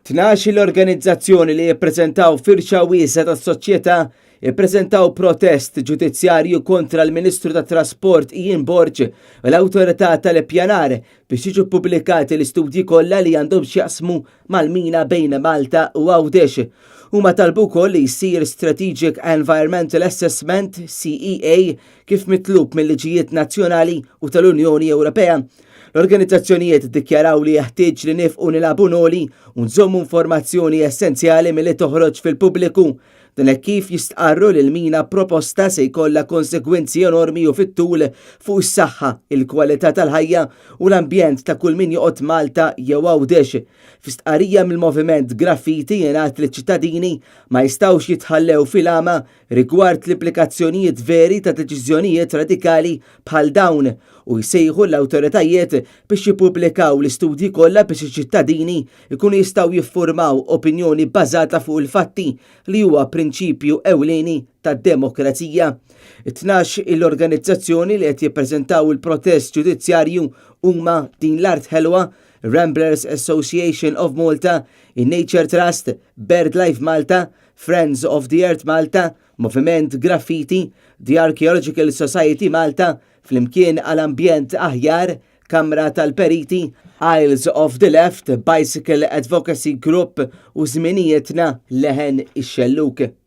12-il organizzazzjoni li jippreżentaw firxa wiesgħa tas-soċjetà ippreżentaw protest ġudizzjarju kontra l-Ministru tat-Trasport Ian Borg u l-Awtorità tal-Ippjanar biex jiġu ppubblikati l-istudji kollha li għandhom x'jaqsmu mal-mina bejn Malta u Għawdex. Huma talbu wkoll li jsir Strategic Environmental Assessment, SEA, kif mitlub mil-liġijiet nazzjonali u tal-Unjoni Ewropea. L-organizzazzjonijiet iddikjaraw li jeħtieġ li nifqu nilagħbu noli u nżommu informazzjoni essenzjali milli toħroġ fil-pubbliku. Dan hekk kif jistqarru li l-mina proposta se jkollha konsegwenzi enormi u fit-tul fuq is-saħħa, il-kwalità tal-ħajja u l-ambjent ta' kull min joqgħod Malta jew Għawdex. Fi stqarrija mill-Moviment Graffiti jingħad li ċ-ċittadini ma jistgħux jitħallew fil-għama rigward l-implikazzjonijiet veri ta' deċiżjonijiet radikali bħal dawn u jsejħu l-awtoritajiet biex jippubblikaw l-istudji kollha biex iċ-ċittadini jkunu jistgħu jiffurmaw opinjoni bbażata fuq il-fatti li huwa prinċipju ewlieni tad-demokrazija. It-tnax il-organizzazzjoni li qed jippreżentaw il-protest ġudizzjarju huma Din l-Art Ħelwa, Ramblers Association of Malta, in-Nature Trust, BirdLife Malta, Friends of the Earth Malta, Moviment Graffiti, The Archaeological Society Malta, Flimkien għal Ambjent Aħjar, Kamra tal-Periti, Isles of the Left, Bicycle Advocacy Group u Żminijietna Leħen ix-Xellug.